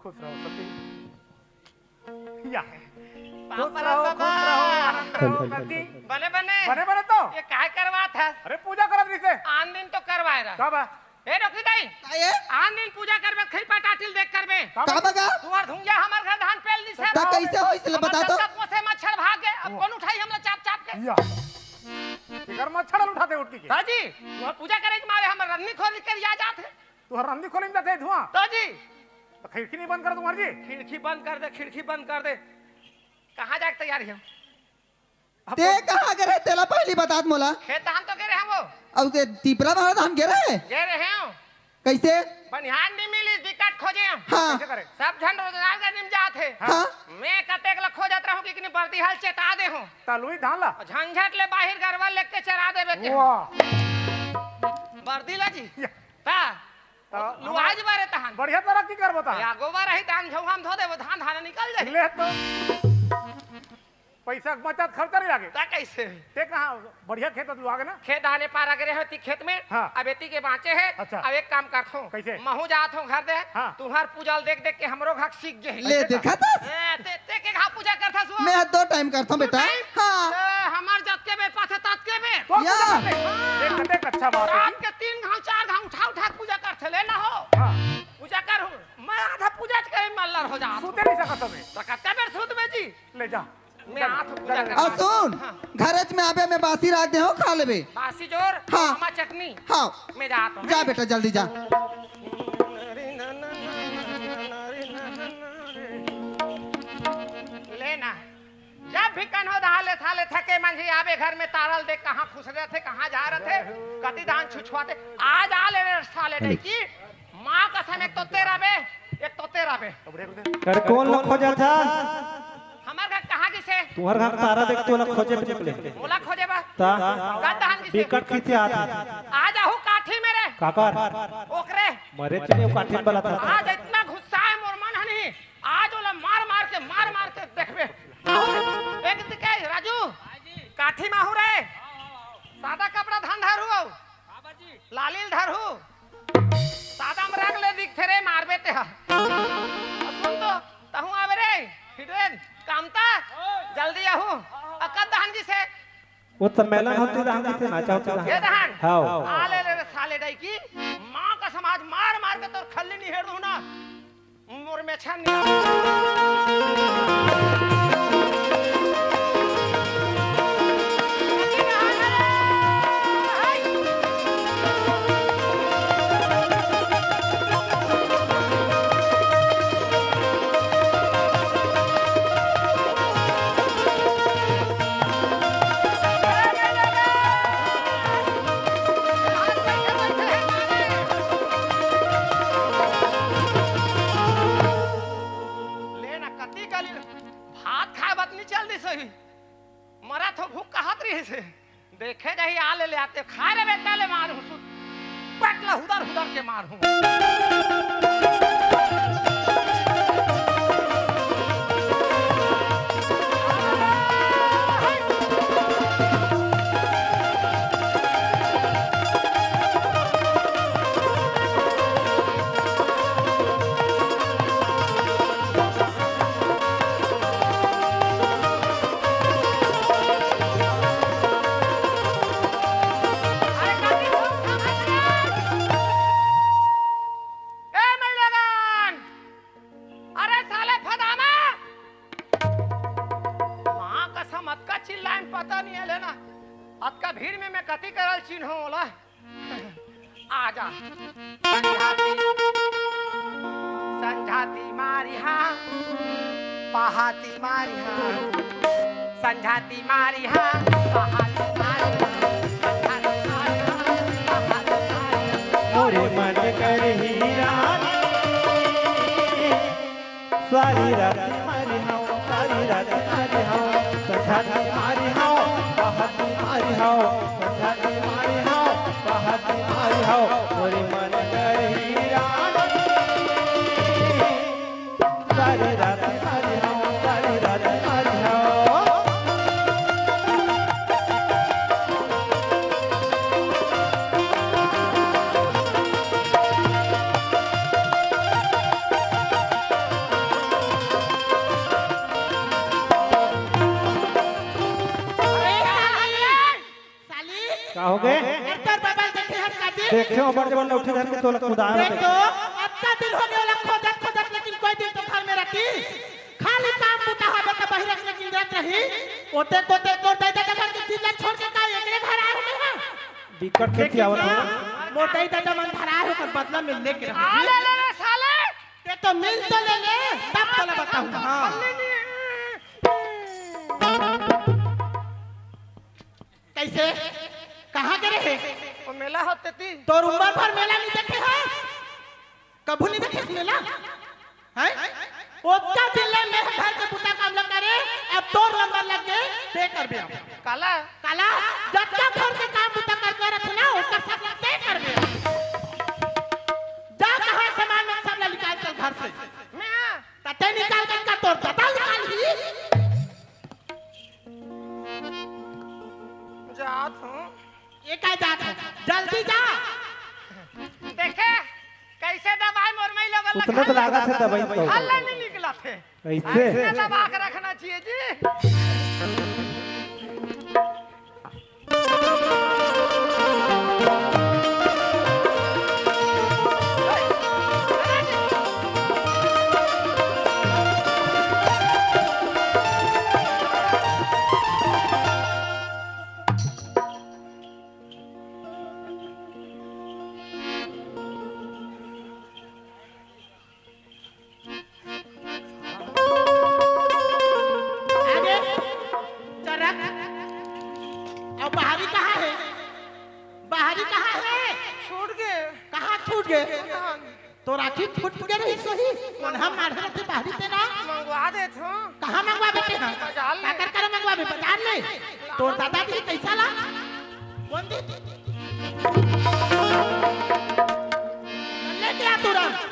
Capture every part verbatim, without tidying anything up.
खुश रहो सती। या। पाँव खुश परत रहो, बाबा। खुश रहो, आनंद रहो, हल, हल, हल, काकी। हल। बने, बने। बने, बने तो। ये काय करवात हस? अरे, पूजा करत रहिसे। आन दिन तो करवाए रहा। का बा? ए, डोकरी दाई। का ये? आन दिन पूजा करबे, खई पटाटिल देख करबे। का का बा? बा का? तुहर धुंगिया हमर घर धान पेल दिस हे। त कइसे होइस ले हमर बता तो। सबका पोसे मच्छर भाग गे, अब ओ। कौन उठाई हमला चाप चाप के? या। एकर मच्छर उठाते उठ के। हाँ जी, तुहर पूजा करे के मारे हमर रन्नी खोल के या जात हे। तुहर रंदी खोली में जाथे धुआं। तो जी। तो खिड़की नहीं बंद कर तुम्हार जी? खिड़की बंद कर दे, खिड़की बंद कर दे। कहाँ जाके तैयार है? अब ते वो कहाँ गे रहे, तेला पहली बतात मोला। खेत धान तो गे रहे हम वो। अब ते तीपरा मारा धान गे रहे? गे रहे हो। कैसे? बनिहार नहीं मिली, दिक्कत खोजे हम। हाँ। कैसे करे? सब झन रोजगार के निम जात हे। हाँ। मैं कतेक ला खोजत रहूं कि इतनी बर्दी हाल चेता दे हो। तलुई धान ला? झंझट ले बाहिर गरवा लेके चरा देबे के। वाह। बर्दी ला जी। या। ता? ता लुआज हमार बारे तहान। बढ़िया तरक्की करबो तहान। या गोबर रही तहान झौहा में धो देबो, धान धान निकल जाई। ले तो। पैसा के बचत खर्चा नहीं लागे। ता कैसे? ते कहाँ बढ़िया खेत लुआ गे ना? खेत धाने पारा करे होती खेत में। हाँ। अब एती के बाँचे हे। अच्छा। अब एक काम करथो। कैसे? महू जात हो घर दे। हाँ। तुहार पूजा ल देख देख के हमरो घर सीख गे हे। ले देखा तस? ए, ते, ते के घा पूजा करथस वो? मैं दो टाइम करथो दो बेटा। टाइम? हाँ। ए, हमर जतके बेर पाथे ततके बेर। तो या। पूजा करते। हाँ। देख, देख, अच्छा बात है। रात के तीन घाव, चार घाव उठा, उठा के पूजा करथे, ले ना हो। हाँ। पूजा कर हूँ। मैं आधा पूजा च करे मल्लर हो जात हूँ। सूते नहीं सकत हमें। तो कत्ते बेर सूत में जी? ले जा। मैं आठ पूजा कर। अउ सुन, हाँ। घरच में आबे में बासी राख दे हो, खा लेबे। बासी जोर, हाँ। आमा चटनी। हाँ। मैं जात हूँ। जा बेटा, जल्दी जा। ले ना। जब भी कन्हो धाले थाले थके मंझी आबे घर में तारल दे, कहाँ खुसरे थे, कहाँ जा रहे थे, कति धान छुछुआते। आज आ ले रे साले नहीं की। माँ कसम, एक तो तेरा बे, एक तो तेरा बे। अरे कौन ला खोजत हस? हमर घर कहाँ गिसे? तुहर घर तारा देख तोला खोजे पे निकले। मोला खोजे बा? ता? का तहन गिसे? बिकट खिसियात हे। आ जाहू काठी मेरे। काकर? ओकरे। मरे चले काठी वाला था। आज इतना गुस्सा है मोर मन हनी। आज ओला मार मार के, मार मार के देखबे। एक दिखे राजू, काठी माहू रे। सादा कपड़ा धान धरू। लालील धरहू। सादा म रंग ले दिखथे रे, मारबे तेहा। सुन तो, तहूँ आबे रे, हिडरेन, कामता, जल्दी आहू। अकत दहन गिसे। वो सम्मेलन होती दहन गिसे, नाचा होती दहन। ये दहन? हाव। आ ले ले रे साले डाई की, माँ का समाज मार मार के तोर खल्ली निहेर दूँ ना। मोर में छन निकाल। ले ना, कति काली भात खाए बर नी चल दिस होही। मरा थो भूख कहत रहिस हे। देखे जाही आ ले ले आते खाए रे बेटा ले मारहूँ सुत। पट ला हुदर हुदर के मारहूँ। ए, मैलागान! अरे साले फदामा! माँ कसम, अतका चिल्लाइन पता नहीं है लेना। अतका भीड़ में मैं कति करल चिन्हों ओला। आजा। संझाती, संझाती मारी हाँ, पहाती मारी हाँ। संझाती मारी हाँ, पहाती मारी हाँ। संझाती मारी हाँ, पहाती मारी हाँ। मोरे मन कर हीरा सारी रात मारी हव, सारी रात मारी हव, संझा के मारी हव, पहाती मारी हव, संझा के मारी हव, पहाती मारी हव, मोरे मन कर हीरा। सारी रात मारी हव, सारी रात मारी हव। देखे, ओमन जब लौठी धर के तोला कुदार देख दे। तो, अतना दिन हो गए ओला खोजत खोजत, लेकिन कोई दिन तो घर में रहती। खाली काम बूता हवे त बहिरत में निंदत रही। ओते कोते तोर दाई ददा घर के चीज ला छोड़ के का एकरे घर आए हमें हा? बिकट खेती लेकिन आवत ना, हो। मोर दाई ददा मन धराए होकर बदला में लेके रहो। आ ले ले रे साले। ते तो मिल तो ले ले, तब तोला बताहूँ। हाँ। ले ले। कैसे? कहाँ गे रहे? वो मेला होते थी। तोर उम्र भर मेला नहीं देखे है? कभू नहीं देखे मेला? हैं? ओतका दिन ले मैं घर के बुता काम ल करे, अब तोर नंबर लग गे, ते करबे अब। काला? काला, जतका घर के काम बुता करके रखे ना, ओकर सब ल ते करबे। जा, कहाँ सामान में सब ल निकाल चल घर से। मैं? त ते निकाल के का तोर ददा निकाल ही? जात हूँ। ये का जात है? जल्दी जा। देखे, कैसे दबाई मोर मई लोगन ला उतना तो खाली। लागत है दबाई तो। हल्ला नहीं निकला थे। कैसे? ऐसे दबा के रखना चाहिए जी। आगे, चरक। अब बाहरी कहाँ है? बाहरी कहाँ है? छूट गए। कहाँ छूट गए? कहाँ? तोर आँखी फूट गे रहिस होही, कोनहा माढ़े रथे बाहरी ते ना। मंगवा देथों। कहाँ मंगवाबे ते हा? बाजार ले। काकर करा मंगवाबे? बाजार ले। तोर ददा दिही पैसा ला। कोन दिही? लेके आ तुरंत।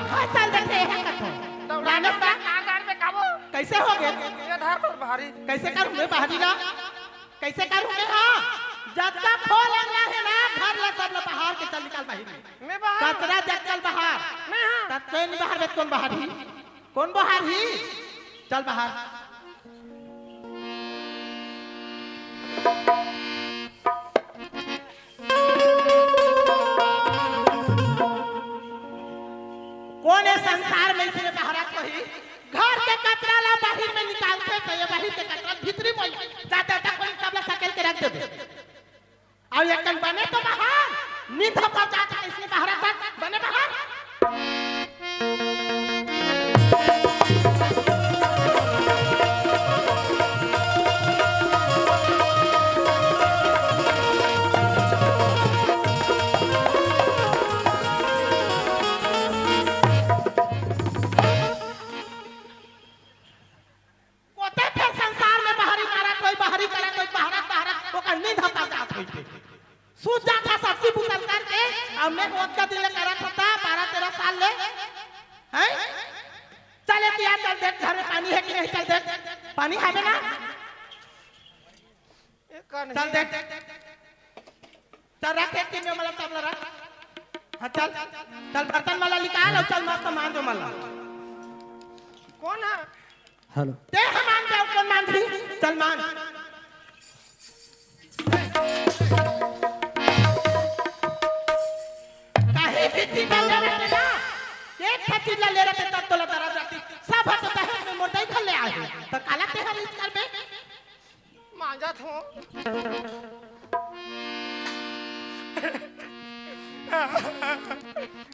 कहाँ चल देथे एहा कथो? दौड़ाने रामेश दा? तार तार में काबो। कैसे हो गए? ये धार पर भारी। कैसे करूँ मैं बाहरी ला? कैसे करूँ मैं? हाँ, जतका खोल अंगना है ना, घर ला सब ला बाहर के चल निकाल बाहर। मैं बाहर। कचरा जग चल बाहर। मैं हाँ। तब कोई नहीं बाहर, बे कौन बाहर ही? कौन बाहर ही? चल बाहर। कोन ए संसार में इसने बहरा कही? घर के कचरा ला बाहिर में निकालथे, त ये बाहिर के कचरा भीतरी में जाते जाते कोई सब ला सकेल के रख देबे। अउ ये कन बने तो बाहर, नींद ह पहुंचा के इसने बहरा तक बने बाहर। कोते फेर संसार में बाहरी मारत होई, बाहरी करत होई, बाहरत, बाहरत, ओकर नींद ह पहुंचात होई। सूत जात हा सब्जी बुतल करके, अउ मैं ओतका दिन ले करत होता, बारह तेरह साल ले। हैं? चल ए तिया, चल देख घर में पानी है कि नहीं, चल देख। पानी हवे ना? ए, का नहीं? चल देख। चल रख एक तीन में मला तबला रख। हाँ, चल। चल बर्तन मला निकाल अउ चल मस्त मांज मला। कोन है? हेलो। ते हमान जाओ, कोन मांझी? चल मांझ। काहे भी चीज ले रहते ना, एक ठा चीज ले रहते तब तोला दरा जाती। सब हट दहेज में मोर दाई घर ले आए हैं। तो काला ते हर इस कर बे। मांजत हूँ।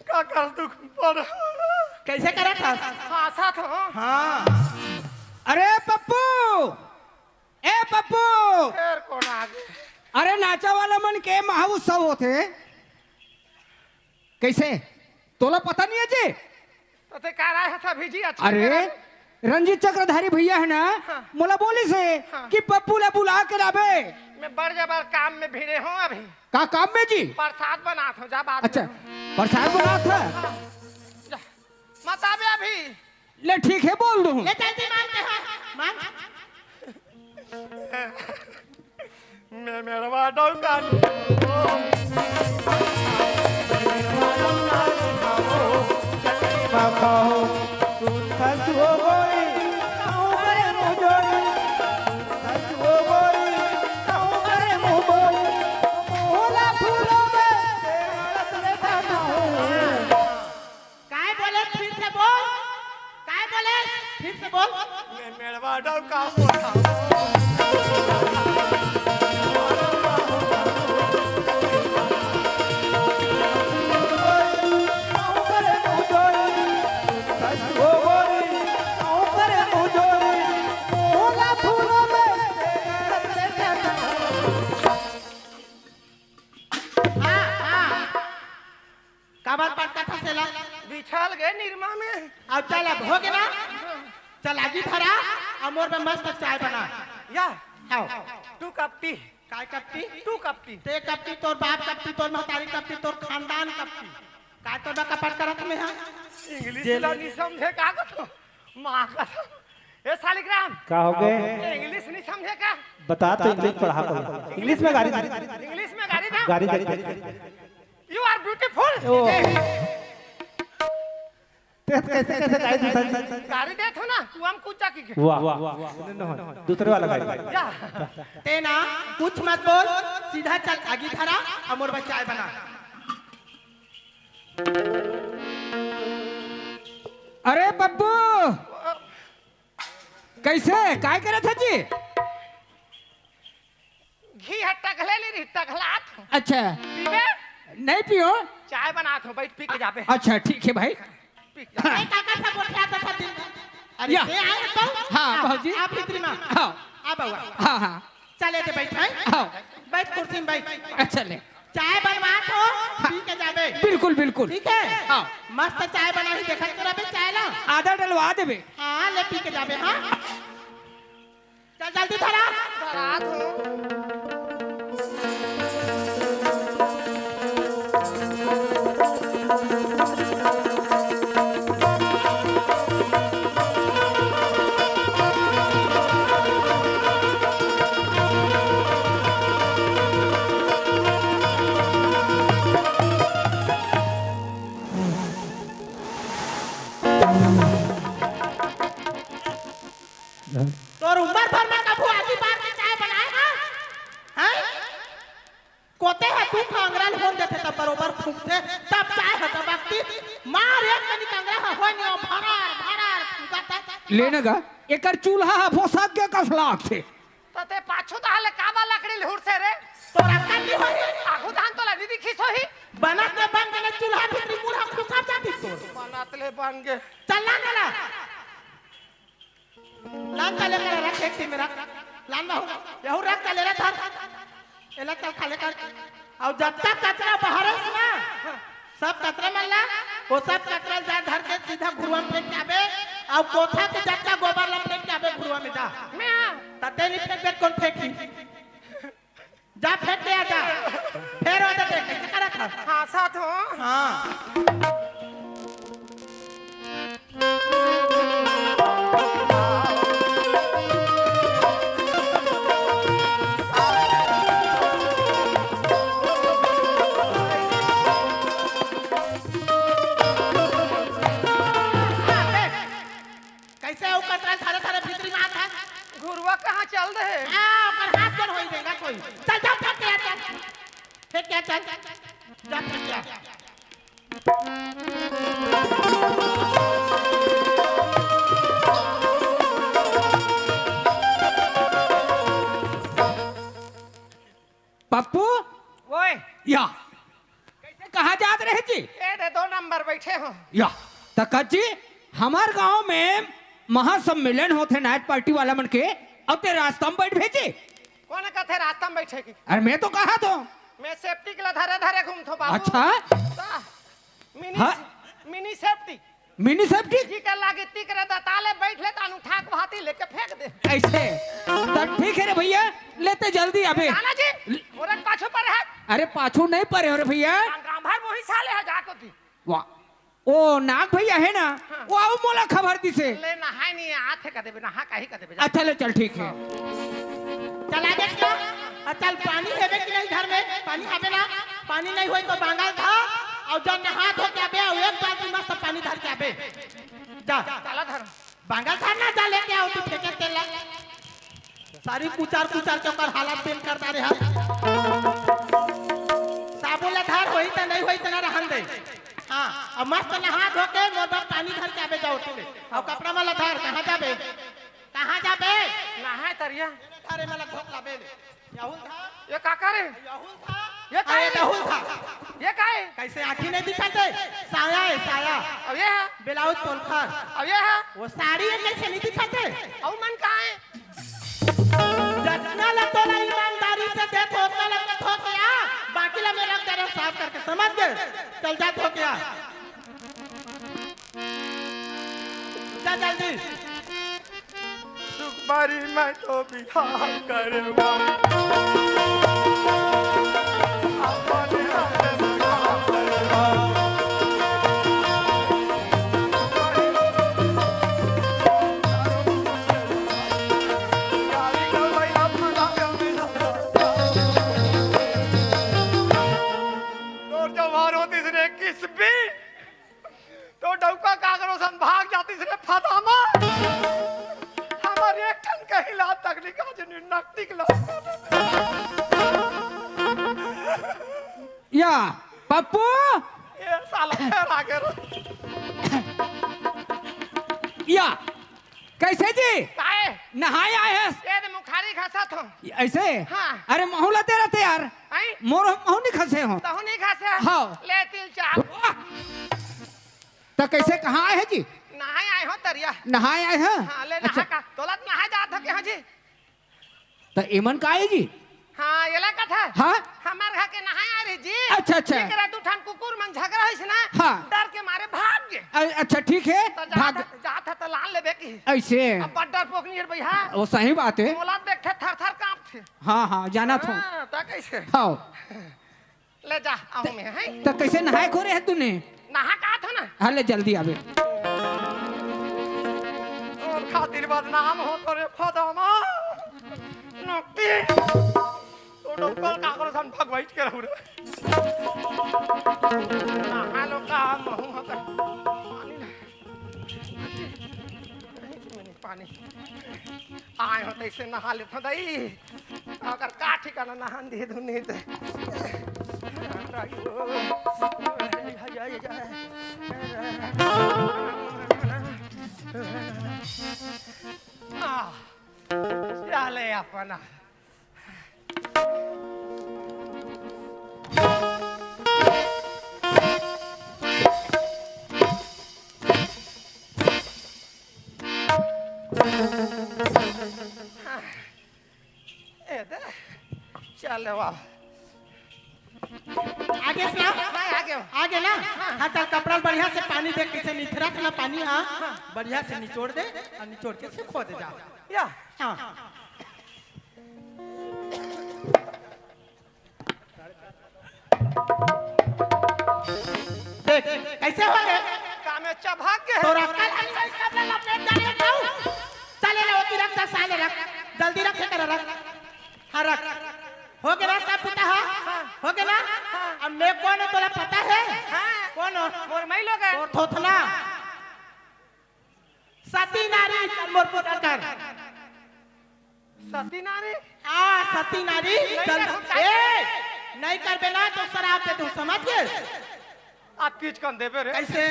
का कर दुख पड़। कैसे करत हस? हाँसत हूँ। हाँ। अरे पप्पू, ए पप्पू। फेर कोन आगे? अरे नाचा वाला मन के महाउत्सव होथे। कैसे? तोला पता नहीं है जी? तो ते कह रहा है सभी जी अच्छा अरे, कह रहा है। रंजीत चक्रधारी भैया हे ना, हाँ। मोला बोलिस हे हाँ। कि पप्पू ला बुला के लाबे। मैं बड़ जबर काम में भिड़े हों अभी। का काम में जी? प्रसाद बनात हों, जा बात अच्छा, में। प्रसाद बनात हे? हाँ। जा, मत आबे अभी। ले ठीक हे, बोल दूँ। ले जल्दी मांग के, हाँ, मांग। मैं मेरवा डौका काय बोले? फिर से बोल। काय बोले? फिर से बोल। मैं मेड़वा डौका बोला। हाँ, हाँ। काबर पटकत हस एला? बिछल गे निरमा में। अब चल, अब हो गे ना? चल, आगी धरा, अउ मोर बर मस्त चाय बना। या। आओ। Two cup tea। काय cup tea? Two cup tea। ते cup tea, तोर बाप cup tea, तोर महतारी cup tea, तोर खानदान cup tea। काय तोर बर कपट करत में हा? English जेल ला में। नहीं समझे का कथों? माँ कसम। ए सालिग्राम। का हो गे? ए, English नहीं समझे का? बता तो English पढ़ा को। English में गारी दे। English में गारी ना? गारी दे, गारी दे। You are beautiful। ओ। ते कैसे, कैसे गाई दूसरा जी? गारी देथों ना, तू हम कुछ जाकी के। वाह, वाह, वाह। दूसरे वाला गारी। या। ते ना, कुछ मत बोल, सीधा चल आगी धरा, अउ मोर बर चाय बना। अरे पप्पू, कैसे? काय करत हे जी? घी ह टघले ली रही, टघलात हूँ। अच्छा। पीबे? नहीं पियो। चाय बनात हूँ, बैठ पी के जाबे। अच्छा, ठीक हे भाई। पी के जाबे। ए, काका सब उठा दे था दिन। अरे, या। ये आए तो? हाँ, हाँ, भौजी। आप भीतरी में। हाँ। आ बउआ। हाँ, हाँ। चले दे बैठ, हैं? हाँ। बैठ कुर्सी में बैठ। अच्छा ले। चाय बनवात हूँ, हाँ। पी के जाबे। बिल्कुल, बिल्कुल। ठीक है? हाँ। मस्त चाय बनाही, देखत करबे चाय ला। आधा डलवा देबे। हाँ, ले पी के जाबे, हाँ। चल जल्दी धरा। धरा दो। तोर उम्र भर में कभू आगी बार के चाय बनाए हस? हैं? कोते ह दू ठो अंगरा ल होन देथे, तब बरोबर फूंकथे, तब चाय ह टपकतिस। मार एक कनिक अंगरा ह होय नइ, भरार, भरार फूंकत हे। ले न गा, एकर चूल्हा ह भोसक गे कस लागथे। त ते पाछू तहाँ ले काबर लकड़ी ल हुरसे रे? तोर अक्कल नइ होही। आघू धान तोला नइ दिखिस होही। बनत ले बन गे ले चूल्हा भीतरी मुड़ ह खुसर जातिस तोर। बनत ले बन गे। चल ना नेला। लान चले कर रख एक टीम में रख। लान बाहु। यहू रख चले रे धर। एला चल खाले कर। अउ जब तक कचरा बहारे से ना, सब कचरा मन ला, वो सब कचरा ला जा धर के सीधा घुरुआ में फेंक के आबे, अउ कोठा के जतका गोबर ला फेंक के आबे घुरुआ में जा। मैं हाँ। तते नहीं फेंकबे त कोन फेंकही? जा फेंक के आ जा। फेर ओदे देख, कैसे करत हस? हाँ, साथ हो। हाँ। कैसे अउ कचरा ल धरे धरे भीतरी में आत हस? घुरुआ कहाँ चल दे हे? हाँ, ओकर हाथ जर होई देगा कोई। चल, जा, फेंक के आ, चल। फेंक के आ, चल। जा, फेंक के आ। पप्पू, ओए। या। कैसे, कहाँ जात रहे जी? ए दे, दो नंबर बैठे हो। या, त कस जी, हमर गांव में महासम्मेलन होथे night party वाला मन के, अउ ते रास्ता में बैठ भेजे। कोन कथे रास्ता में बैठे की? अरे मैं तो कहा तो। मैं safety के ला धरे धरे घूमथो बाबू। अच्छा? ता, mini, हाँ? Mini safety। Mini septic? जी के लागी तिकरे दताले बैठ ले, तानु ठाक भाती लेके फेंक दे। ऐसे? त ठीक हे रे भैया, ले ते जल्दी आबे। काला जी, मोरे पाछू परे हे। अरे पाछू नहीं परे हो रे भैया। राम भर मोही साले हे, जा तो दी। वाह, ओ नाग भैया हे ना, हाँ। वो अउ मोला खबर दिसे। ले नहाय नहीं आथे कदे बे, नहा काहे कदे बे, जा। अच्छा ले चल ठीक हे। चल आगे चल। आ, चल पानी हेबे कि नहीं घर में? पानी आबे ना? पानी नहीं होई तो बांगल धर, अउ जा नहा धो के आबे, अउ एक बाल्टी मस्त पानी धर के आबे। जा। चला धर। बांगल धर ना, जा लेके आओ तू फेंके तेल ला। सारी कुचार कुचार के ओकर हालत पेन कर डारे हर। साबुन ला धर, होई त नहीं होई त ना रहन दे। हाँ, अब मस्त नहा धो के मोर बर पानी धर के आबे जाओ तू ले। अब कपड़ा वाला धर, कहाँ जाबे? कहाँ जाबे? नहाय तरिया। अरे मला धोक लाबे ले। यहुल था? ये का करे? यहुल था? ये का अरे है? दहुल था। ये का है? कैसे आँखी नहीं दिखाते? साया है, साया। अब ये है? ब्लाउज तोलखर। अब ये है? वो साड़ी है, कैसे नहीं दिखाते? अउ मन का है? जतना ला तोला ईमानदारी से दे थो, ओतना ला तो थो क्या? बाकी ला मेरा तेरा साफ करके समझ गए? चल जा थो क्या? जा जल्दी। सुकुमारी, मैं तो बिहाव करवा। तोर जवान होतिस रे किसबी, तो डौका काकरो सन भाग जातिस रे फदामा। हमर एक ठन कहीं ला तक निकाल जे नकटी के ला। या, पप्पू! ये साला फेर आ गया रे। या, कैसे जी? काहे? नहाय आए हस? ये दे मुखारी घसत हो। ऐसे? हाँ। अरे महू ला तेरा तैयार। आई? मोर महू नहीं खसे हो। तहु नहीं घसे? हाँ। ले तिल चाप। वाह! त कैसे कहाँ आए है जी? नहाय आए हो तरिया। नहाय आए हैं? हाँ, ले नहा अच्छा। का। तोला त नहाय जात हो के हाँ जी? त एमन का है जी? हाँ, ये ला कथा। हाँ? हमार घर के नहाय आ रही जी। अच्छा, अच्छा। एकरा दू ठन कुकुर मन झगड़ा होइस ना। हाँ। डर के मारे भाग गे। अ-, अच्छा, ठीक है। त जात, भाग। जात है त लान लेबे की। ऐसे? अब बड़ डर पोकनी है भैया। वो सही बात है। मोला देखे थर थर कांपथे। हाँ, हाँ, जाना थो। हाँ, त कैसे? हाँ। ले जा, आऊं मैं, हैं? त कैसे नहाय खोरे है तूने? नहा का था ना? हाँ, ले जल्दी आवे। और खातिर बदनाम हो तो रे फदामा। नकटी। तो डोकल काकरो सन भगवाइट के रहू रे। नहा लो का महू हो कर। पानी ला। पानी। आए हो तैसे नहा लेत हो दाई। अगर का ठिकाना नहान दिए धुन नहीं ते। आ, चले अपना। ए दे, चल वाह। आगे से ना? हाँ, आगे हो। आगे ना? हाँ। हाँ, चल कपड़ा बढ़िया से पानी दे, कैसे निथरत ना पानी, हाँ? हाँ। बढ़िया से निचोड़ दे और निचोड़ के सुखो दे जा। या। हाँ। देख, कैसे हो गए? का में चबक गे हे। तोरा कल हम सब ला लपेट डाले जाऊ। चले ला, ओती रख, साले रख। जल्दी रख, कर रख। हाँ, रख। हो गया ना सब पुता, हाँ? हाँ। हो गया ना? हाँ। अब मैं कौन हूँ, तोला पता है? हाँ। कौन हो? मोर माई लोग है। तोर थोथना। सती नारी, चल मोर पूजा कर। सती नारी? हाँ, सती नारी, नहीं चल। कर, नहीं ए, कर। नहीं करबे ना तो शराप दे तू, समझ गए? आप किच कन देबे रे? कैसे?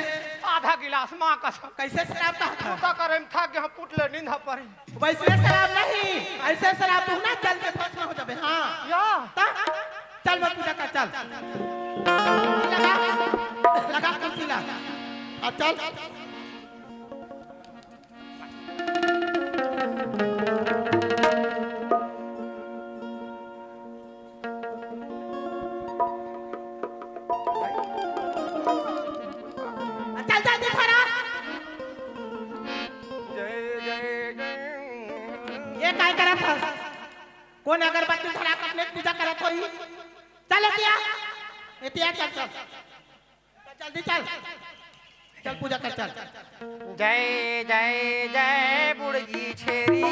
आधा गिलास माँ कसम। कैसे शराब था? पूजा करे में थक गए, हम पुटले नींद पड़े। वैसे शराब नहीं, ऐसे शराब तू ना जल के भस्म हो जाबे। हाँ। या। ता? चल मोर पूजा कर, चल। लगा, लगा कुर्सी ला। अब चल। चल, चल, चल, खड़ा। ये काय करत हस? कोन अगरबत्ती धरा के अपने पूजा करत होही? चल एतिया, एतिया चल, चल। जल्दी चल, चल पूजा कर, चल। जय जय जय बुड़गी छेरी,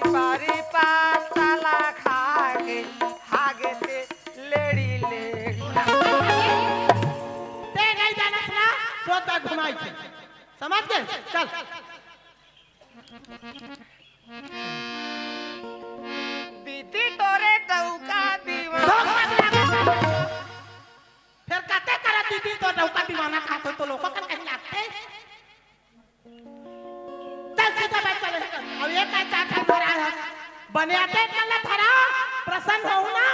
पारी पातला खा गे, खा गे ते लेड़ी लेड़ी। ते नहीं जानस ना, सोच बा घुमाई छे। समझ गे? चल। दीदी तोरे डौका दीवाना। फेर कते करा दीदी तो डौका दीवाना खात हो तो लोगों का कहीं लागते। चल सीधा बात चले। अब ये का चाट है धरा है। बने आते कल धरा, प्रसन्न हो ना,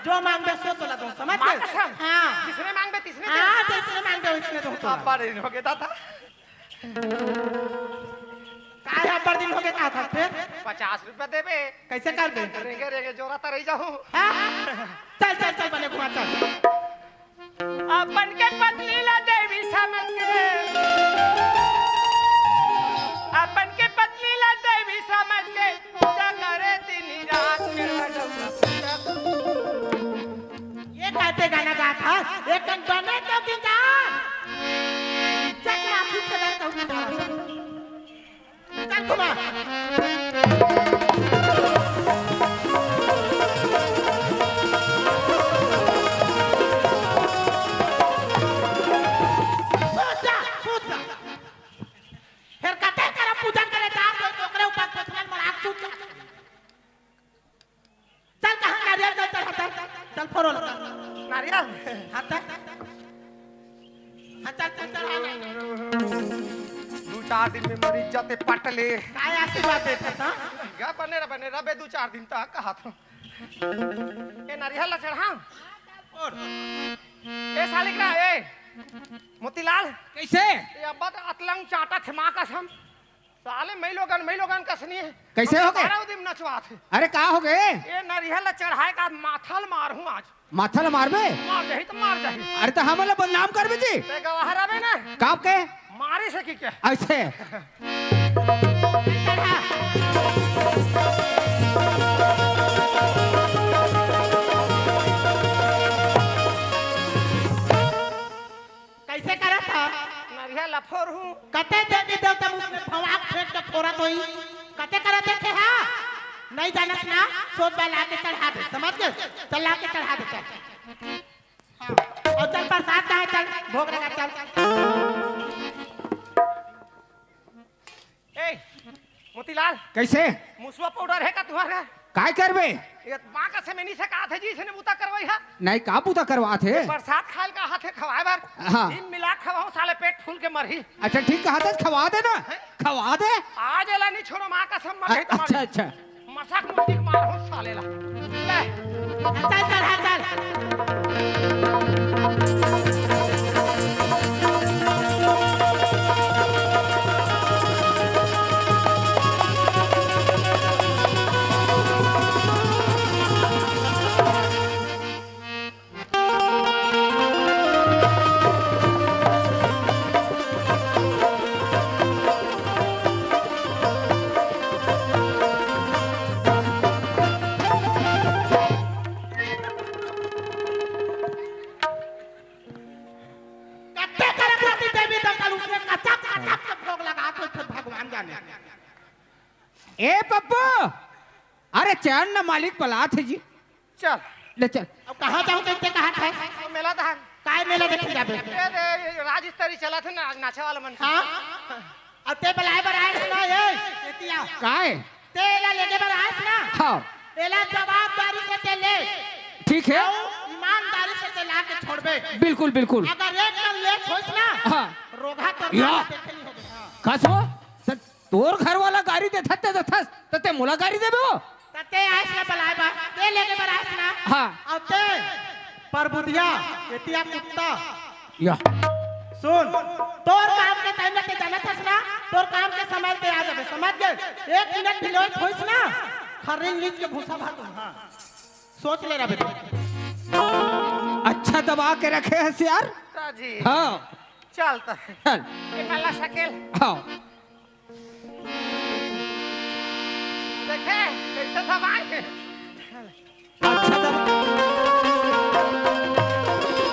जो मांगबे सो तोला दूं, समझ माँ गए? कसम। हाँ। जिसने मांगबे तिसने दे। हाँ, जिसने मांगबे उसने दूं तोला। अब बड़े हो गए दादा। काय अब्बड़ दिन होगे का था फेर? पचास रुपया देबे। कैसे कर दे? रेंगे रेंगे जोरा तरई जाहूं। हाँ? चल, चल, चल, बने घुमा, चल। अपन के पत्नी ला देवी समझ के, अपन के पत्नी ला देवी समझ के पूजा करे दिन रात में। ये कहते गाना गात हस, एक कन बने तो की जान। चल, माफी से डर कहूँ ना। चल, घुमा। सूत जा, सूत जा। फेर कते करा पूजा करे जा, तो ओकरे ऊपर पथरन मड़ा सूत जा। चल, कहाँ नारियल चल, चल, चल, चल, चल, फोड़ो लगा। नारियल? हाँ, चल। हाँ, चल, चल, चल, हाँ, चल। दू चार दिन में मरी जाते पटले। काय आशीर्वाद देत हस, हाँ? गा बने रह, बने रह बे दू चार दिन तक कहा था। ए, नारियल ला चढ़ा। फोड़। ए, सालिक ना, ए, मोतीलाल। कैसे? ए, अब्बा तो अतलंग चाटा थे माँ कसम। साले मई लोगन, मई लोगन कस नहीं है। कैसे हो गए? बारह दिन नचवात है। अरे का हो गए? ये नरिहर ला चढ़ाए का माथा ल मारहूं आज। माथा ल मारबे? मार जाही तो मार जाही। अरे तो हमन ला बदनाम करबे जी। ते गवाह रहबे ना। काब के? मारे से की के? ऐसे। कैसे करत ह? नरिया लफोर हूँ। कते देवी देवता मुँह में भवाक फेंक के फोरत होई। कते करत देखे हा? नहीं जानत ना, सोच बा लाके चढ़ा दे, समझ गए? चल लाके चढ़ा दे, चल। हाँ। और चल प्रसाद का है, चल भोग लगा, चल। ए, मोतीलाल। कैसे? मुसवा पाउडर है का तुम्हारा? काय करबे? ये माँ का सेमेनी से कहा थे जी, इसने बूता करवाई है। नहीं, का बूता करवात हे? ये प्रसाद खायल का हाथ है खवाए बर। हाँ। दिन मिला खवाओ, साले पेट फूल के मरही। अच्छा, ठीक कहा था, खवा दे ना। हैं? खवा दे। आज एला नहीं छोड़ो, माँ का सम्मान अ-, है तुम्हारे। अच्छा, अच्छा। मजाक मस्ती मार हो साले ला। ले। चल, चल, हाँ, चल। कत्ते करत रहती देवी दंगल, उसमें कचक, कचक के भोग लगा के फिर भगवान जाने। ए पप्पू, अरे चल न, मालिक बलात हे जी। चल। ले चल। अब कहाँ जाऊँ तें कहा था? मेला दहन। काय मेला देखे जाबे? ए दे, ये राज स्तरी चला थे ना, नाचे वाला मन। हाँ? अब तें बलाए बर आएस ना, ए, एतिया। काय? तें एला लेगे बर आएस ना? हाँ। एला जवाबदारी से तें ले। ठीक है। अउ ईमानदारी से तें ला के छोड़बे। बिल्कुल, बिल्कुल। अगर एक कन लेट होइस ना, हाँ। रोगहा तोर या। देखे नहीं होबे। हाँ। कस हो? त तोर घर वाला गारी देथस, ते देथस, त तें मोला गारी देबे हो? त तें आएस ना बलाए बर, तें लेगे बर आएस ना। हाँ। अउ तें परबुधिया, एतिया कुत्ता। या। सुन, तोर काम के टाइम में तें जानत हस ना, तोर काम के समय तें आ जाबे, समझ गए? एक मिनट भी लेट होइस ना, खर्री लीच के भूसा भात, हाँ। सोच ले रहा बेटा। अच्छा दबा के रखे हस यार। जी। हाँ। चल त। चल। ये काला सकेल। हाँ। देखे, कैसे दबाए? अच्छा दबा